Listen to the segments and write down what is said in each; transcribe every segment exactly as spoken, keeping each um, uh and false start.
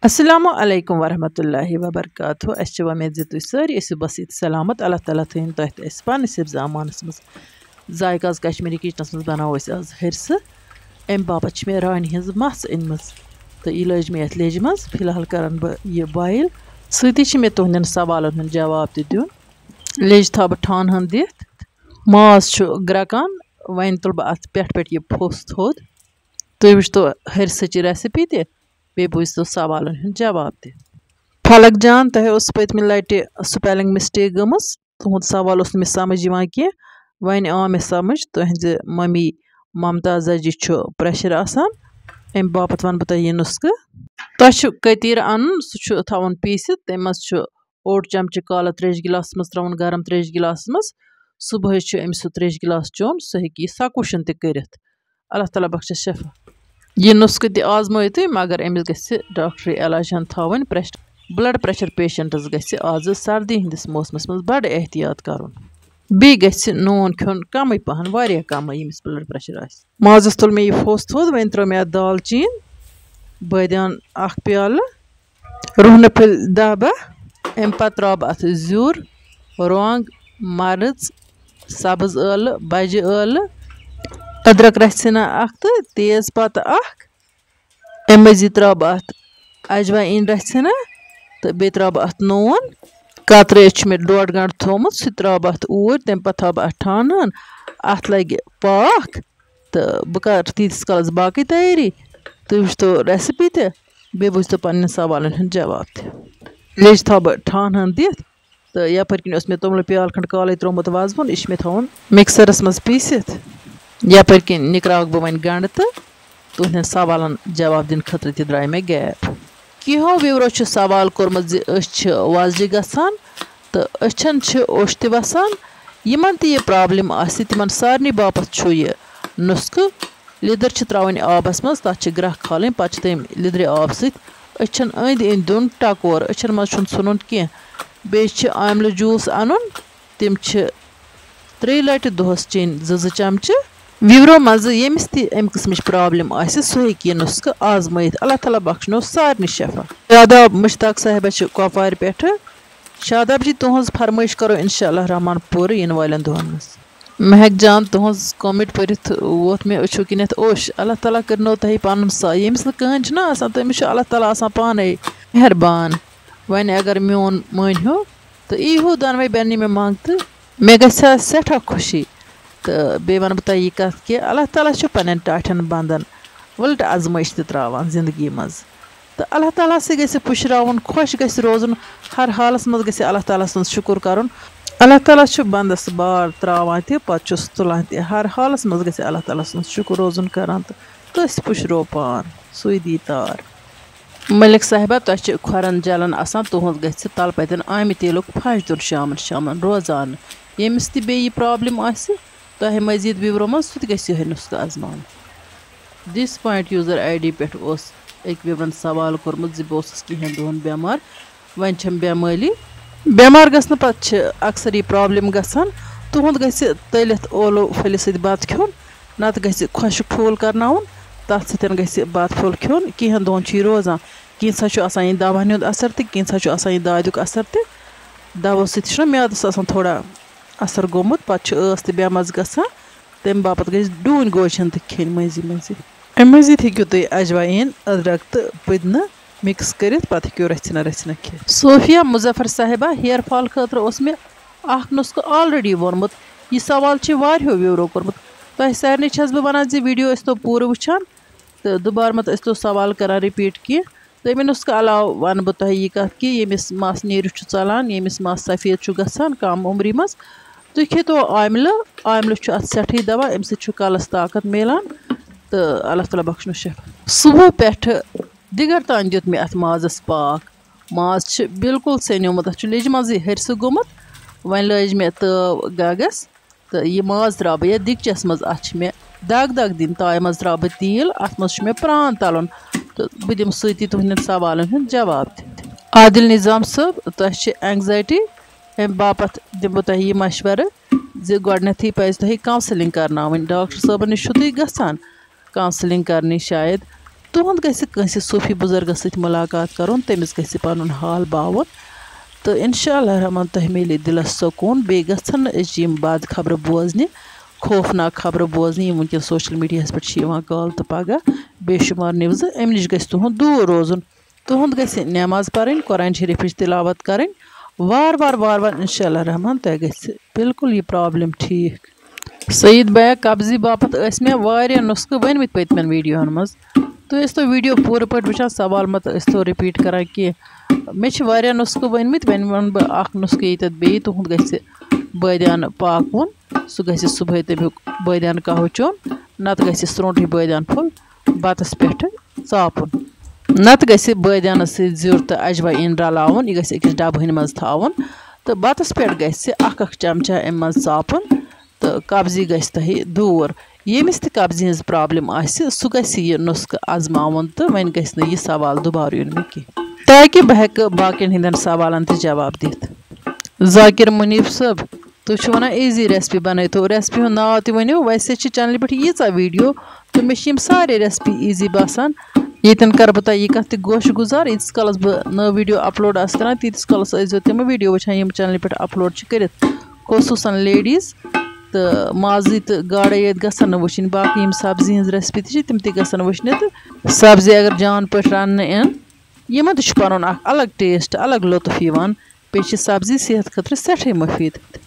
السلام علیکم ورحمۃ اللہ وبرکاتہ۔ اَسہِ چھِ وۄمید زِ تُہۍ سٲری ٲسِو بس ییٚتہِ سلامت۔ اللہ تعالیٰ تھٲیِن تۄہہِ تہٕ اَسہِ پننِس حفظ امانس منٛز۔ ذائقہ آز کشمیٖری کچنس منٛز بناوو أسۍ آز ۂرسہٕ۔ اَمہِ باپتھ چھِ مےٚ رانہِ ہٕنٛز مَژھ أنمٕژ تہٕ یہِ لٲج مےٚ یَتھ لیٚجہِ منٛز۔ فی الحال کرن بہٕ یہِ boil۔ سۭتی چھِ مےٚ تُہنٛدٮ۪ن سوالن ہُنٛد جواب تہِ دیُن۔ لیٚجہِ تھاوٕ بہٕ ٹھانہٕ ہن دِتھ۔ ماز چھُ گرٛکان، وۄنۍ تُلہٕ بہٕ اَتھ پٮ۪ٹھ پٮ۪ٹھ یہِ پھوٚس تھوٚد۔ تُہۍ وٕچھتو ۂرسٕچ recipe تہِ، بیٚیہِ بوٗزتو سوالن ہُنٛد جواب تہِ۔ فلک جان، تۄہہِ اوس پٔتمہِ لٹہِ spelling mistake گٔمٕژ، تُہُنٛد سوال اوس نہٕ مےٚ سمجھ یِوان کینٛہہ۔ وۄنۍ آو مےٚ سمجھ، تُہنٛزِ ممی ممتازہ جی چھُ pressure آسان، امہِ باپتھ ونہٕ بہٕ تۄہہِ یہِ نُسخہٕ۔ تۄہہِ چھُ کتیٖر انُن، سُہ چھُ تھاوُن پیٖسِتھ، تمہِ منٛز چھُ اوٚڑ چمچہٕ کالہٕ تریشہِ گِلاسَس منٛز ترٛاوُن، گرم تریشہِ گِلاسَس منٛز۔ صُبحٲے چھُ أمِس سُہ تریشہِ گِلاس چیوٚن، سُہ ہیٚکہِ یہِ سۄ cushion تہِ کٔرِتھ۔ اللہ تعالیٰ بخشس شفا۔ یہِ نُسخہٕ تہِ آزمٲیِو تُہۍ، مگر أمِس گژھِ ڈاکٹری علاج ہن تھاوٕنۍ۔ Pressure، blood pressure patientس گژھِ آزٕ سردی ہٕنٛدِس موسمس منٛز بڑٕ احتیاط کرُن۔ بیٚیہِ گژھِ نوٗن کھیوٚن کمٕے پہن، واریاہ کمٕے، ییٚمِس blood pressure آسہِ۔ مازس تُل مےٚ یہِ پھوٚس تھوٚد، وۄنۍ ترٲو مےٚ اَتھ دالچیٖن، بٲدیان اکھ پیالہٕ، رُہنہٕ پھٔلۍ دَہ باہ۔ اَمہِ پَتہٕ ترٛاوٕ بہٕ اَتھ زیُر، رۄنٛگ، مَرٕژ، سَبٕز ٲلہٕ، بَجہِ ٲلہٕ، أدرَک رَژھِ ہنا اَکھ تہٕ تیز پَتہٕ اَکھ۔ اَمہِ مٔزیٖد ترٛاوٕ بہٕ اَتھ اَجوایِن رَژھِ ہنا تہٕ بیٚیہِ ترٛاوٕ بہٕ اَتھ نوٗن۔ کَترٕ چھُ مےٚ ڈۄڈ گَنٛڈٕ تھوٚومُت، سُہ تہِ ترٛاوٕ بہٕ اَتھ اوٗرۍ، تَمہِ پَتہٕ تھاوٕ بہٕ اَتھ ٹھانہٕ ہَن۔ اَتھ لَگہِ پاکھ تہٕ بہٕ کَرٕ تیٖتِس کالَس باقٕے تیٲری۔ تُہۍ وٕچھتو recipe تہِ، بیٚیہِ بوٗزتو پننٮ۪ن سوالن ہُنٛد جواب تہِ۔ لیٚجہِ تھاوٕ بہٕ ٹھانہٕ ہن دِتھ تہٕ یپٲرۍ کِنۍ اوس مےٚ توٚملہٕ پیالہٕ کھنٛڈ کالے ترٛوومُت وازٕ بۄن، یہِ چھُ مےٚ تھاوُن mixerس منٛز پیٖسِتھ۔ یپٲرۍ کِنۍ نِکراوٕ بہٕ وۄنۍ گنٛڈٕ تہٕ تُہنٛدٮ۪ن سوالن جواب دِنہٕ خٲطرٕ تہِ درٛاے مےٚ gap۔ کینٛہو viewerو چھُ سوال کوٚرمُت زِ أچھ چھِ وۄزجہِ گژھان تہٕ أچھن چھِ اوٚش تہِ وسان۔ یِمن تہِ یہِ problem آسہِ، تِمن سارنٕے باپتھ چھُ یہِ نُسخہٕ۔ لیٚدٕر چھِ ترٛاوٕنۍ آبَس منٛز، تَتھ چھِ گرٛکھ کھالٕنۍ، پَتہٕ چھِ تَمہِ لیٚدرِ آبہٕ سۭتۍ أچھَن أنٛدۍ أنٛدۍ دیُن ٹَکور، أچھَن منٛز چھُنہٕ ژھُنُن کینٛہہ۔ بیٚیہِ چھِ آملہٕ juice اَنُن، تِم چھِ ترٛیٚیہِ لَٹہِ دۄہَس چیٚنۍ زٕ زٕ چمچہٕ۔ viewerو منٛزٕ ییٚمِس تہِ اَمہِ قٕسمٕچ problem آسہِ، سُہ ہیٚکہِ یہِ نُسخہٕ آزمٲیِتھ۔ اللہ تعالیٰ بخشنو سارنٕے شفا۔ شاداب مشتاق صاحبہ چھِ کۄپوارِ پٮ۪ٹھٕ۔ شاداب جی، تُہٕنٛز فرمٲیش کرو انشاءاللہ رحمان پوٗرٕ یِنہٕ والٮ۪ن دۄہَن منٛز۔ مہک جان، تُہٕنٛز comment پٔرِتھ ووت مےٚ أچھو کِنٮ۪تھ اوٚش۔ اللہ تعالیٰ کٔرنو تۄہہِ پَنُن سایہِ۔ ییٚمِس نہٕ کٕہٕنۍ چھُنہ آسان، تٔمِس چھُ اللہ تعالیٰ آسان پانَے مہربان۔ وۄنۍ اگر میون مٲنۍ ہیوٗ تہٕ یی ہیوٗ دۄنوَے بیٚنہِ مےٚ منٛگتہٕ، مےٚ گژھِ ہا سٮ۪ٹھاہ خوشی۔ تہٕ بیٚیہِ وَنہٕ بہٕ تۄہہِ یہِ کَتھ کہِ اللہ تعالیٰ چھُ پنٛنٮ۪ن ٹاٹھٮ۪ن بنٛدَن وٕلٹہٕ آزمٲیش تہِ ترٛاوان زِندگی منٛز۔ تہٕ اللہ تعالیٰ سٕے گژھِ پُشراوُن، خۄش گژھِ روزُن، ہر حالس منٛز گژھِ اللہ تعالیٰ سُنٛد شُکُر کرُن۔ اللہ تعالیٰ چھُ بندس بار تراوان تہِ، پتہٕ چھُس تُلان تہِ۔ ہر حالس منٛز گژھِ اللہ تعالیٰ سُنٛد شُکُر روزُن کران تہٕ تٔسۍ پُشرو پان، سُے دی تار۔ ملک صاحبہ، تۄہہِ چھِ کھۄرن جلن آسان، تُہُنٛد گژھِ تلہٕ پتٮ۪ن آمہِ تیلُک پھش دیُن شامن شامن روزانہٕ۔ ییٚمِس تہِ بیٚیہِ یہِ problem آسہِ، تۄہہِ مزید viewerو منٛز، سُہ تہِ گژھِ یِہوٚے نُسخہٕ آزماوُن۔ This point user I D پٮ۪ٹھ اوس أکۍ viewerن سوال کوٚرمُت زِ بہٕ اوسُس کینٛہَن دۄہَن بٮ۪مار، وۄنۍ چھَم بٮ۪مٲلی۔ بٮ۪مار گژھنہٕ پَتہٕ چھِ اکثر یہِ problem گژھان۔ تُہُنٛد گژھِ تٔلِتھ اولو پھٔلِس سۭتۍ بَتہٕ کھیوٚن، نَتہٕ گژھِ خۄشٕک ٹھوٗل کرناوُن، تَتھ سۭتۍ گژھِ بَتہٕ پھوٚل کھیوٚن۔ کینٛہَن دۄہَن چھُ یہِ روزان، کینٛژھا چھُ آسان یہِ دَوہَن ہُنٛد اثر تہٕ کینٛژھا چھُ آسان یہِ دادیُک اثر تہِ۔ دَوہَو سۭتۍ چھُنہ میادَس آسان تھوڑا اثر گوٚمُت، پَتہٕ چھُ ٲس تہِ بے مَزٕ گژھان۔ تَمہِ باپتھ گژھِ ڈوٗنۍ گوجہِ ہن تہِ کھیٚنۍ مٔنٛزی مٔنٛزی۔ اَمہِ مٔزیٖد ہیٚکِو تُہۍ اجوایِن، أدرَک تہٕ پُدنہٕ mix کٔرِتھ، پَتہٕ ہیٚکِو رَژھِ ہنا رَژھِ ہنا کھیٚتھ۔ صوفیہ مظفر صاحبہ، hair fall خٲطرٕ اوس مےٚ اکھ نُسخہٕ already ووٚنمُت۔ یہِ سوال چھِ واریاہو viewerو کوٚرمُت۔ تۄہہِ سارنٕے چھَس بہٕ وَنان زِ video ٲسۍتو پوٗرٕ وٕچھان تہٕ دُبارٕ مہ ٲسۍتو سوال کران repeat کینٛہہ۔ تَمہِ نُسخہٕ علاوٕ وَنہٕ بہٕ تۄہہِ یہِ کَتھ کہِ ییٚمِس مَس نیٖرِتھ چھُ ژَلان، ییٚمِس مَس سفید چھُ گژھان کَم عمری منٛز، تُہۍ کھیٚتو آملہٕ۔ آملہٕ چھُ اَتھ سٮ۪ٹھٕے دوا، اَمہِ سۭتۍ چھُ کَلَس طاقت میلان تہٕ اللہ تعالیٰ بخشنو شفا۔ صُبحہٕ پٮ۪ٹھٕ دِگر تام دیُت مےٚ اَتھ مازَس پاکھ۔ ماز چھُ بالکل سیٚنیومُت، اَتھ چھُ لیٚجہِ منٛزٕے ۂرسہٕ گوٚمُت۔ وۄنۍ لٲج مےٚ تٲو گَگَس۔ تہٕ یہِ ماز ترٛاوٕ بہٕ یَتھ دیٖگچَس منٛز۔ اَتھ چھِ مےٚ دَگ دَگ دِنۍ۔ تایہِ منٛز ترٛاوٕ بہٕ تیٖل، اَتھ منٛز چھُ مےٚ پرٛان تَلُن۔ تہٕ بہٕ دِمہٕ سۭتی تُہٕنٛدٮ۪ن سوالَن ہُنٛد جواب تہِ۔ عادل نظام صٲب، تۄہہِ چھِ anxiety، اَمہِ باپَتھ دِمہٕ بہٕ تۄہہِ یہِ مَشوَرٕ زِ گۄڈٕنٮ۪تھٕے پَزِ تۄہہِ counselling کَرناوٕنۍ۔ ڈاکٹر صٲبَن نِش چھُو تُہۍ گژھان counselling کَرنہِ شاید، تُہُنٛد گژھِ کٲنٛسہِ صوٗفی بُزرگَس سۭتۍ مُلاقات کَرُن، تٔمِس گژھِ پَنُن حال باوُن، تہٕ اِنشاء اللہ رحمان تۄہہِ میلہِ دِلَس سکوٗن۔ بیٚیہِ گژھن نہٕ أسۍ یِم بد خبرٕ بوزنہِ، خوفناک خبرٕ بوزنہِ، یِم وٕنکیٚن سوشل میٖڈیاہَس پٮ۪ٹھ چھِ یِوان کالہٕ تہٕ پگاہ بے شُمار نِوزٕ، اَمہِ نِش گژھِ تُہُنٛد دوٗر روزُن۔ تُہُنٛد گژھِ نٮ۪ماز پَرٕنۍ، قرآن شریٖفٕچ تِلاوت کَرٕنۍ۔ وار وار، وار وار، اِنشاء اللہ رحمان، تۄہہِ گژھِ بالکل یہِ پرابلم ٹھیٖک۔ سعید بیا، قبضی باپتھ ٲسۍ مےٚ واریاہ نُسخہٕ ؤنۍمٕتۍ پٔتمٮ۪ن ویڈیوہن منٛز۔ تُہۍ ٲسۍ تو ویڈیو پوٗرٕ پٲٹھۍ وٕچھان، سوال مہ تہٕ ٲسۍ تو رِپیٖٹ کران کینٛہہ۔ مےٚ چھِ واریاہ نُسخہٕ ؤنۍمٕتۍ، وۄنۍ وَنہٕ بہٕ اکھ نُسخہٕ ییٚتٮ۪تھ بیٚیہِ۔ تُہُنٛد گژھِ بٲدیان پاکوُن، سُہ گژھِ صُبحٲے تَمیُک بٲدیان قہوٕ چیوٚن، نتہٕ گژھِ سرٛونٛٹھٕے بٲدیان پھوٚل بَتَس پٮ۪ٹھ ژاپُن۔ نتہٕ گژھِ بٲدیانَس سۭتۍ زیُر تہٕ اجوایِن رلاوُن۔ یہِ گژھِ أکِس ڈبہٕ ہٕنۍ منٛز تھاوُن تہٕ بَتَس پٮ۪ٹھ گژھِ اکھ اکھ چمچہ اَمہِ منٛز ژاپُن تہٕ قبضی گژھِ تۄہہِ دوٗر۔ ییٚمِس تہِ قبضی ہٕنٛز پرابلم آسہِ، سُہ گژھِ یہِ نُسخہٕ آزماوُن تہٕ وۄنۍ گژھِ نہٕ یہِ سوال دُبارٕ یُن مےٚ کینٛہہ، تاکہِ بہٕ ہٮ۪کہٕ باقین ہٕنٛدٮ۪ن سوالن تہِ جواب دِتھ۔ ذاکر منیب صٲب، تُہۍ چھِو وَنان easy recipe بَنٲیتو، recipe ہُنٛد ناو تہِ ؤنِو۔ ویسے چھِ چینلہِ پٮ۪ٹھ ییٖژاہ ویڈیو تہٕ مےٚ چھِ یِم سارے recipe easy باسان۔ ییٚتٮ۪ن کَرٕ بہٕ تۄہہِ یہِ کَتھ تہِ گوشہِ گُزار، ییٖتِس کالَس بہٕ نٔو ویڈیو upload آسہٕ کَران، تیٖتِس کالَس ٲسۍزیو تِم ویڈیو وٕچھان، یِم چینلہِ پٮ۪ٹھ upload چھِ کٔرِتھ، خصوٗصاً ladies۔ تہٕ مازٕے تہٕ گاڈَے یٲتۍ گژھن نہٕ وٕچھِنۍ، باقٕے یِم سبزی ہٕنٛز recipe تہِ چھِ، تِم تہِ گژھن وٕچھنہِ۔ تہٕ سبزی اگر جان پٲٹھۍ رَننہٕ یِن، یِمَن تہِ چھُ پَنُن اَکھ الگ taste، الگ لطف یِوان۔ بیٚیہِ چھِ سبزی صحت خٲطرٕ سٮ۪ٹھٕے مُفیٖد۔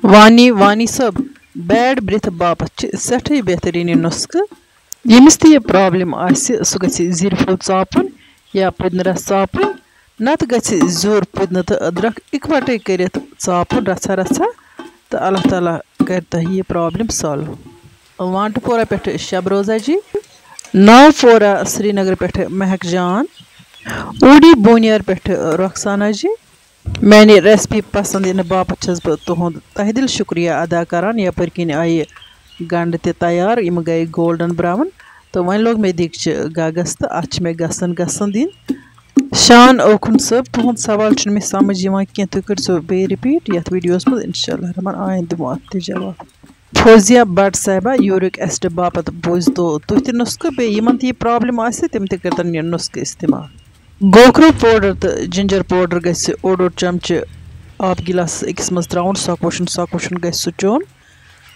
وانی، وانی صٲب، bad breath باپتھ چھِ سٮ۪ٹھٕے بہتریٖن یہِ نُسخہٕ۔ ییٚمِس تہِ یہِ پرابلم آسہِ، سُہ گژھِ زِرِ پھوٚل ژاپُن یا پُدنہٕ رس ژاپُن، نتہٕ گژھِ زیُر، پُدنہٕ تہٕ أدرکھ اِکوٹے کٔرِتھ ژاپُن رژھا رژھا، تہٕ اللہ تعالیٰ کرِ تۄہہِ یہِ پرابلم solve۔ وانٹہٕ پورہ پٮ۪ٹھٕ شب روزہ جی، ناو پورہ سرینگر پٮ۪ٹھٕ مہک جان، اوڈی بونیر پٮ۪ٹھٕ رخسانہ جی۔ میانہِ recipe پسند یِنہٕ باپتھ چھَس بہٕ تُہُنٛد تہہ دِل شُکریہ ادا کران، یپٲرۍ کِنۍ آیہِ گنڈٕ تہِ تیار، یِم گٔے golden brown، تہٕ وۄنۍ لوگ مےٚ دیٖگچہِ گگس تہٕ اتھ چھِ مےٚ گسن گسن دِنۍ۔ شان اوکُن صٲب، تُہُنٛد سوال چھُنہٕ مےٚ سمجھ یِوان کینٛہہ، تُہۍ کٔرۍزیو بیٚیہِ repeat یتھ ویڈیوس منٛز، انشاءاللہ رحمان آیندٕ دِمو اتھ تہِ جواب۔ فوزیہ بٹ صاحبہ، uric acid باپتھ بوٗزتو تُہۍ تہِ نُسخہٕ، بیٚیہِ یِمن تہِ یہِ پرابلم آسہِ، تِم تہِ کٔرتن یہِ نُسخہٕ استعمال۔ گوکھرو powder تہٕ ginger powder گژھِ اوٚڑ اوٚڑ چمچہٕ آب گِلاسَس أکِس منٛز ترٛاوُن، سۄکہٕ وُشُن سۄکہٕ وُشُن گژھِ سُہ چیوٚن۔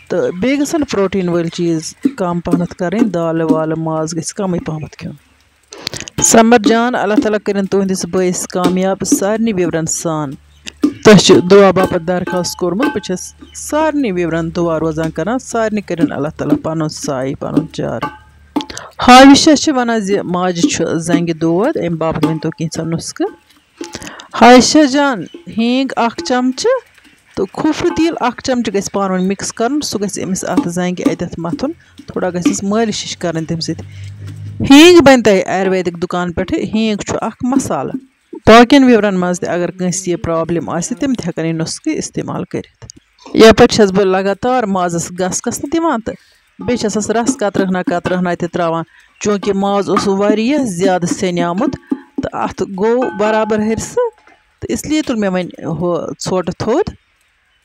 تہٕ بیٚیہِ گژھن protein وٲلۍ چیٖز کم پہمتھ کرٕنۍ، دالہٕ والہٕ ماز گژھِ کمٕے پہمتھ کھیوٚن۔ سمر جان، اللہ تعالیٰ کٔرِن تُہنٛدِس بٲیِس کامیاب سارنٕے viewerن سان۔ تۄہہِ چھُ دُعا باپتھ درخواست کوٚرمُت، بہٕ چھَس سارنٕے viewerن دُعا روزان کران، سارنٕے کٔرِن اللہ تعالیٰ پنُن سایہِ، پنُن چارٕ۔ ہاوِشہ چھِ وَنان زِ ماجہِ چھُ زنٛگہِ دود، اَمہِ باپتھ ؤنۍ تو کینٛژھا نُسخہٕ۔ ہاوِشہ جان، ہینگ اکھ چمچہٕ تہٕ کھوٗپرٕ تیٖل اکھ چمچہٕ گژھِ پانہٕ ؤنۍ mix کرُن، سُہ گژھِ أمِس اَتھ زنٛگہِ اَتٮ۪تھ مَتھُن، تھوڑا گژھٮ۪س مٲلِش ہِش کرٕنۍ تَمہِ سۭتۍ۔ ہینگ بَنہِ تۄہہِ آیُرویدِک دُکان پٮ۪ٹھٕ، ہینگ چھُ اکھ مصالہٕ۔ باقین viewerن منٛز تہِ اگر کٲنٛسہِ یہِ پرابلم آسہِ، تِم تہِ ہٮ۪کن یہِ نُسخہٕ استعمال کٔرِتھ۔ یپٲرۍ چھَس بہٕ لگاتار مازَس گس گس تہٕ دِوان تہٕ بیٚیہِ چھَسَس رَس قطرٕ ہنا قطرٕ ہنا تہِ ترٛاوان۔ چوٗنٛکہِ ماز اوس واریاہ زیادٕ سیٚنیٛومُت تہٕ اَتھ گوٚو برابر ۂرسہٕ، تہٕ اس لیے تُل مےٚ وۄنۍ ہُہ ژھوٹہٕ تھوٚد۔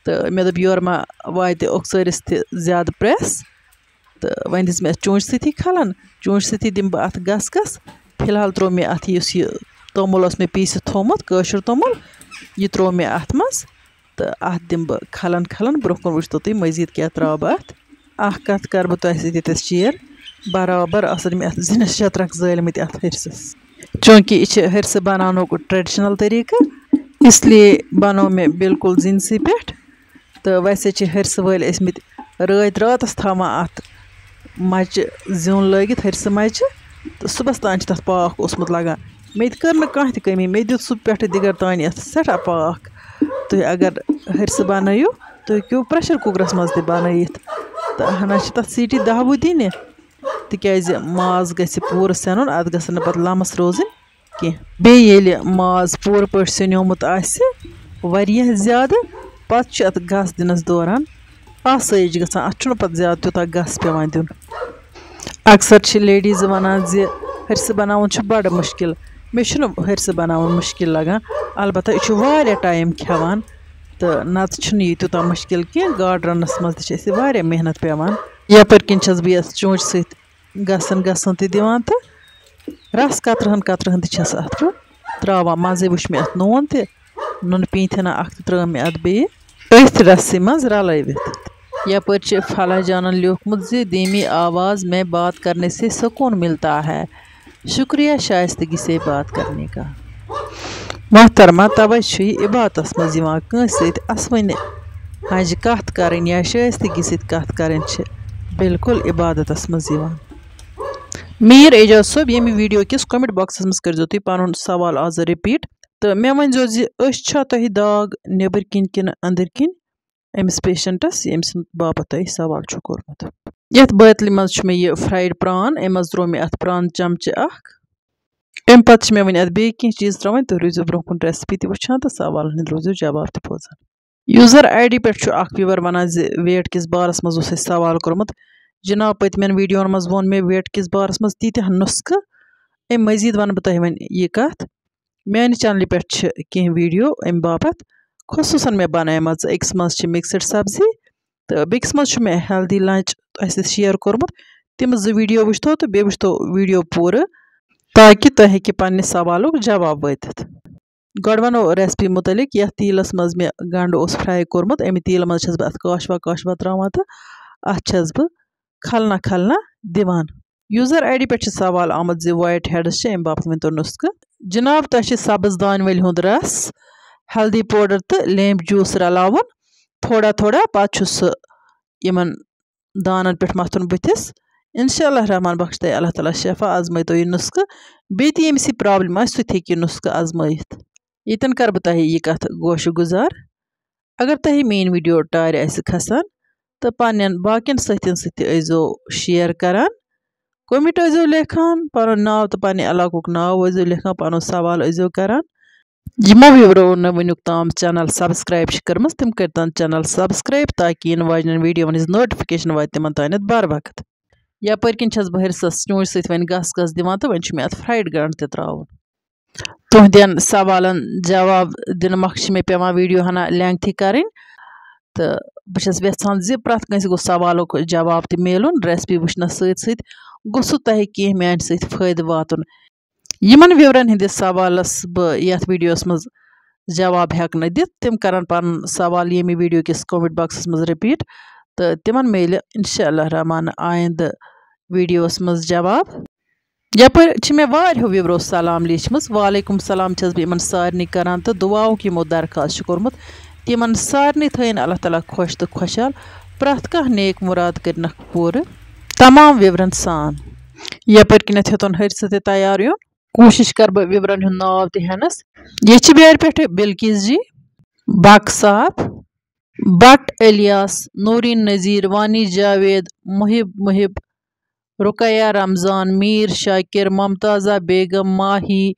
تہٕ مےٚ دوٚپ، یورٕ ما واتہِ اوٚکژٲرِس تہِ زیادٕ پرٛٮ۪س۔ تہٕ وۄنۍ دِژ مےٚ اَتھ چونٛچہِ سۭتی کھَلَن، چونٛچہِ سۭتی دِمہٕ بہٕ اَتھ گَس گَس۔ فی الحال ترٛوو مےٚ اَتھ یُس یہِ توٚمُل اوس مےٚ پیٖسِتھ تھوٚومُت، کٲشُر توٚمُل، یہِ ترٛوو مےٚ اَتھ منٛز۔ تہٕ اَتھ دِمہٕ بہٕ کھَلَن کھَلَن۔ برٛونٛہہ کُن وٕچھتو تُہۍ مٔزیٖد کیٛاہ ترٛاوٕ بہٕ اَتھ۔ اَکھ کَتھ کَرٕ بہٕ تۄہہِ سۭتۍ ییٚتٮ۪س share، برابر آسَن مےٚ اَتھ زِنِس شےٚ ترٛکھ زٲلۍمٕتۍ اَتھ ۂرسَس۔ چوٗنٛکہِ یہِ چھِ ۂرسہٕ بَناونُک traditional طریٖقہٕ، اس لیے بَنوو مےٚ بالکل زِنسٕے پٮ۪ٹھ۔ تہٕ ویسے چھِ ۂرسہٕ وٲلۍ ٲسۍمٕتۍ رٲتۍ راتَس تھاوان اَتھ مَچہِ زیُن لٲگِتھ، ۂرسہٕ مَچہِ، تہٕ صُبحَس تام چھِ تَتھ پاکھ اوسمُت لَگان۔ مےٚ تہِ کٔر نہٕ کانٛہہ تہِ کٔمی، مےٚ دیُت سُہ پٮ۪ٹھٕ دِگَر تام یَتھ سٮ۪ٹھاہ پاکھ۔ تُہۍ اگر ۂرسہٕ بَنٲیِو، تُہۍ ہیٚکِو pressure cookerَس منٛز تہِ بَنٲیِتھ۔ تہٕ ہَنا چھِ تَتھ سیٖٹی دَہ وُہ دِنہِ، تِکیٛازِ ماز گژھِ پوٗرٕ سیٚنُن، اَتھ گژھن نہٕ پَتہٕ لَمَس روزٕنۍ کینٛہہ۔ بیٚیہِ ییٚلہِ ماز پوٗرٕ پٲٹھۍ سیٚنیومُت آسہِ واریاہ زیادٕ، پَتہٕ چھُ اَتھ گَس دِنَس دوران آسٲیِش گژھان، اَتھ چھُنہٕ پَتہٕ زیادٕ تیوٗتاہ گَس پٮ۪وان دیُن۔ اکثر چھِ ladies وَنان زِ ۂرسہٕ بَناوُن چھُ بَڑٕ مُشکِل۔ مےٚ چھُنہٕ ۂرسہٕ بَناوُن مُشکِل لَگان، البتہ یہِ چھُ واریاہ time کھٮ۪وان، تہٕ نَتہٕ چھُنہٕ یہِ تیوٗتاہ مُشکِل کینٛہہ۔ گاڈٕ رَننَس منٛز تہِ چھِ اَسہِ واریاہ محنت پٮ۪وان۔ یَپٲرۍ کِنۍ چھَس بہٕ یَتھ چونٛچہِ سۭتۍ گژھن گژھن تہِ دِوان تہٕ رَس قطرٕہن قطرٕہن تہِ چھَس اَتھ بہٕ ترٛاوان۔ منٛزَے وٕچھ مےٚ اَتھ نوٗن تہِ، نُنہٕ پیٖنتہِ ہنا اَکھ تہِ ترٛٲو مےٚ اَتھ بیٚیہِ أتھۍ رَسٕے منٛز رَلٲوِتھ۔ یَپٲرۍ چھِ فلاح جانن لیوٗکھمُت زِ دھیمی آواز میں بات کرنے سے سکون ملتا ہے، شکریہ شائستگی سے بات کرنے کا۔ محترمہ، توے چھُ یہِ عبادتس منٛز یِوان، کٲنٛسہِ سۭتۍ اَسوٕنہِ ہنٛزِ کَتھ کَرٕنۍ یا شائستگی سۭتۍ کَتھ کَرٕنۍ چھِ بالکل عبادتس منٛز یِوان۔ میٖر اعجاز صٲب، ییٚمہِ ویٖڈیو کِس comment boxس منٛز کٔرۍزیو تُہۍ پَنُن سوال آز repeat تہٕ مےٚ ؤنۍزیو زِ أچھ چھا تۄہہِ داغ نیٚبٕرۍ کِنۍ کِنہٕ أنٛدٕرۍ کِنۍ أمِس patientس، ییٚمہِ سٕنٛدِ باپتھ تۄہہِ سوال چھُ کوٚرمُت۔ یَتھ بٲتلہِ منٛز چھُ مےٚ یہِ fried پرٛان، اَمہِ منٛز ترٛوو مےٚ اَتھ پرٛان چمچہٕ اَکھ۔ اَمہِ پَتہٕ چھِ مےٚ وۄنۍ اَتھ بیٚیہِ کینٛہہ چیٖز ترٛاوٕنۍ، تُہۍ روٗزِو برٛونٛہہ کُن recipe تہِ وٕچھان تہٕ سوالَن ہٕنٛدۍ روٗزِو جواب تہِ بوزان۔ User ID پٮ۪ٹھ چھُ اَکھ viewer وَنان زِ weight کِس بارَس منٛز اوس اَسہِ سوال کوٚرمُت۔ جِناب، پٔتمٮ۪ن ویٖڈیوَن منٛز ووٚن مےٚ weight کِس بارَس منٛز تیٖتیٛاہ نُسخہٕ، اَمہِ مٔزیٖد وَنہٕ بہٕ تۄہہِ وۄنۍ یہِ کَتھ۔ میٛانہِ channelہِ پٮ۪ٹھ چھِ کینٛہہ ویٖڈیو اَمہِ باپَتھ، خصوٗصاً مےٚ بَنایمَژٕ۔ أکِس منٛز چھِ mixed سبزی تہٕ بیٚکِس منٛز چھُ مےٚ healthy lunch تۄہہِ سۭتۍ share کوٚرمُت۔ تِم زٕ ویٖڈیو وٕچھتو تہٕ بیٚیہِ وٕچھتو ویٖڈیو پوٗرٕ، تاکہِ تۄہہِ ہیٚکہِ پنٛنہِ سوالُک جواب وٲتِتھ۔ گۄڈٕ وَنو recipe مُتعلِق۔ یَتھ تیٖلَس منٛز مےٚ گَنٛڈٕ اوس fry کوٚرمُت، اَمہِ تیٖلہٕ منٛز چھَس بہٕ اَتھ کاشوا کاشوا ترٛاوان تہٕ اَتھ چھَس بہٕ کھلنہ کھلنہ دِوان۔ User ID پٮ۪ٹھ چھِ سوال آمُت زِ white heads چھِ، اَمہِ باپتھ ؤنۍتو نُسخہٕ۔ جِناب، تۄہہِ چھِ سبٕز دانہِ ؤلۍ ہُنٛد رَس، ہلدی powder تہٕ لیمبۍ juice رَلاوُن تھوڑا تھوڑا، پَتہٕ چھُ سُہ یِمَن دانَن پٮ۪ٹھ مَتھُن بٕتھِس۔ اِنشاء اللہ الرحمٰن بخش تۄہہِ اللہ تعالیٰ شفا، آزمٲیتو یہِ نُسخہٕ۔ بیٚیہِ تہِ ییٚمِس یہِ problem آسہِ، سُہ تہِ ہیٚکہِ یہِ نُسخہٕ آزمٲیِتھ۔ ییٚتٮ۪ن کَرٕ بہٕ تۄہہِ یہِ کَتھ گوشہِ گُزار۔ اگر تۄہہِ میٛٲنۍ ویٖڈیو ٹارِ آسہِ کھسان تہٕ پنٛنٮ۪ن باقیَن سٲتھیَن سۭتۍ تہِ ٲسۍزیو share کران، comment ٲسۍزیو لیکھان، پَنُن ناو تہٕ پنٛنہِ علاقُک ناو ٲسۍزیو لیکھان، پَنُن سوال ٲسۍزیو کران۔ یِمو viewerو نہٕ وٕنیُک تام channel subscribe چھِ کٔرمٕژ، تِم کٔرۍتَن channel subscribe، تاکہِ یِنہٕ واجنٮ۪ن ویٖڈیووَن ہٕنٛز notification واتہِ تِمَن تانٮ۪تھ بر وقت۔ یَپٲرۍ کِنۍ چھَس بہٕ ۂرسَس چونٛچہِ سۭتۍ وۄنۍ گس گس دِوان تہٕ وۄنۍ چھُ مےٚ اَتھ fried گنٛڈٕ تہِ ترٛاوُن۔ تُہنٛدٮ۪ن سوالن جواب دِنہٕ مۄکھٕ چھِ مےٚ پٮ۪وان ویٖڈیو ہنا lengthy کرٕنۍ، تہٕ بہٕ چھَس یژھان زِ پرٛٮ۪تھ کٲنٛسہِ گوٚژھ سوالُک جواب تہِ میلُن۔ recipe وٕچھنَس سۭتۍ سۭتۍ گوٚژھوُ تۄہہِ کینٛہہ میٛانہِ سۭتۍ فٲیدٕ واتُن۔ یِمن viewerن ہٕنٛدِس سوالس بہٕ یتھ ویٖڈیوس منٛز جواب ہٮ۪کہٕ نہٕ دِتھ، تِم کرن پنُن سوال ییٚمہِ ویٖڈیو کِس comment boxس منٛز repeat، تہٕ تِمن میلہِ انشاء اللہ الرحمٰن آیندٕ ویٖڈیوس منٛز جواب۔ یپٲرۍ چھِ مےٚ واریاہو viewerو سلام لیٖچھمٕژ۔ وعلیکم سلام چھَس بہٕ یِمن سارنٕے کران تہٕ دُعاہُک یِمو درخواست چھُ کوٚرمُت، تِمن سارنٕے تھٲیِن اللہ تعالیٰ خۄش تہٕ خۄشحال، پرٛٮ۪تھ کانٛہہ نیک مُراد کٔرِنَکھ پوٗرٕ۔ تمام viewerن سان۔ یپٲرۍ کِنٮ۪تھ ہیوٚتُن ۂرسہٕ تہِ تیار یُن۔ کوٗشِش کرٕ بہٕ viewerن ہُنٛد ناو تہِ ہٮ۪نَس۔ ییٚتہِ چھِ بیرِ پٮ۪ٹھٕ بلقیس جی، بک صاحب، بٹ الیاس، نوریٖن نذیٖر، وانی جاوید، محب محب، رقیہ رمضان، میٖر شاکر، ممتازہ بیگم، ماہی،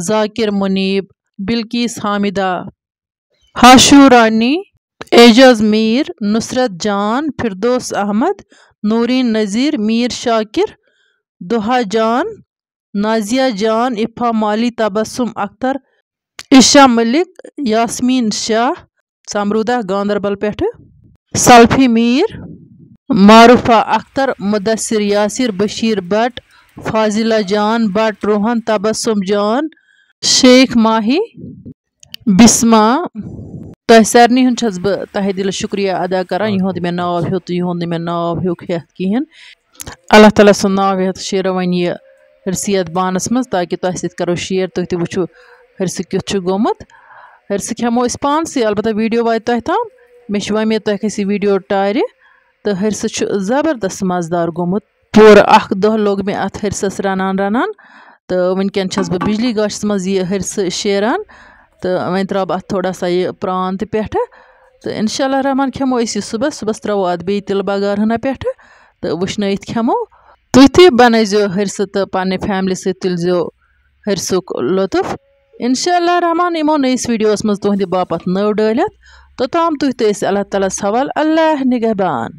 ذاکر منیب، بلقیس حامدہ، ہاشو رانی، اعجاز میٖر، نصرت جان، فردوس احمد، نوریٖن نذیٖر، میٖر شاکر، دوحہ جان، نازیہ جان، افا مالی، تبسم اختر، عشا ملک، یاسمین شاہ، سمرودہ گاندربل پٮ۪ٹھٕ، سلفی میٖر، معروفہ اختر، مدثر یاسر، بشیر بٹ، فاضلہ جان بٹ، روحن، تبسم جان، شیخ ماہی، بسما۔ تۄہہِ سارنٕے ہُنٛد چھَس بہٕ تہہ دِلہٕ شُکریہ ادا کران، یِہُنٛد مےٚ ناو ہیوٚت، یِہُنٛد نہٕ مےٚ ناو ہیوٚک ہٮ۪تھ کِہیٖنۍ۔ اللہ تعالیٰ سُنٛد ناو ہٮ۪تھ شیرو وۄنۍ یہِ ۂرسہٕ یَتھ بانَس منٛز، تاکہِ تۄہہِ سۭتۍ کَرو share، تُہۍ تہِ وٕچھِو ۂرسہٕ کیُتھ چھُ گوٚمُت۔ ۂرسہٕ کھٮ۪مو أسۍ پانسٕے، البتہ ویٖڈیو واتہِ تۄہہِ تام۔ مےٚ چھِ وۄمید تۄہہِ کھسہِ یہِ ویٖڈیو ٹارِ، تہٕ ۂرسہٕ چھُ زبردست مَزٕدار گوٚمُت۔ پوٗرٕ اَکھ دۄہ لوٚگ مےٚ اَتھ ۂرسَس رَنان رَنان، تہٕ وٕنکٮ۪ن چھَس بہٕ بجلی گاشَس منٛز یہِ ۂرسہٕ شیران، تہٕ وۄنۍ ترٛاوٕ بہٕ اَتھ تھوڑا سا یہِ پرٛان تہِ پٮ۪ٹھٕ، تہٕ انشاء اللہ الرحمٰن کھٮ۪مو أسۍ یہِ صُبحَس۔ صُبحَس ترٛاوو اَتھ بیٚیہِ تِلہٕ بَگار ہنا پٮ۪ٹھٕ، تہٕ وٕشنٲیِتھ کھٮ۪مو۔ تُہۍ تہِ بنٲیزیو ۂرسہٕ تہٕ پننہِ family سۭتۍ تُلزیو ۂرسُک لطف۔ انشاء اللہ الرحمٰن یِمو نٔیِس ویٖڈیوَس منٛز تُہنٛدِ باپتھ نٔو ڈٲلِتھ۔ توٚتام تُہۍ تہٕ أسۍ اللہ تعالیٰ ہَس حوال۔ اللہ نگہبان۔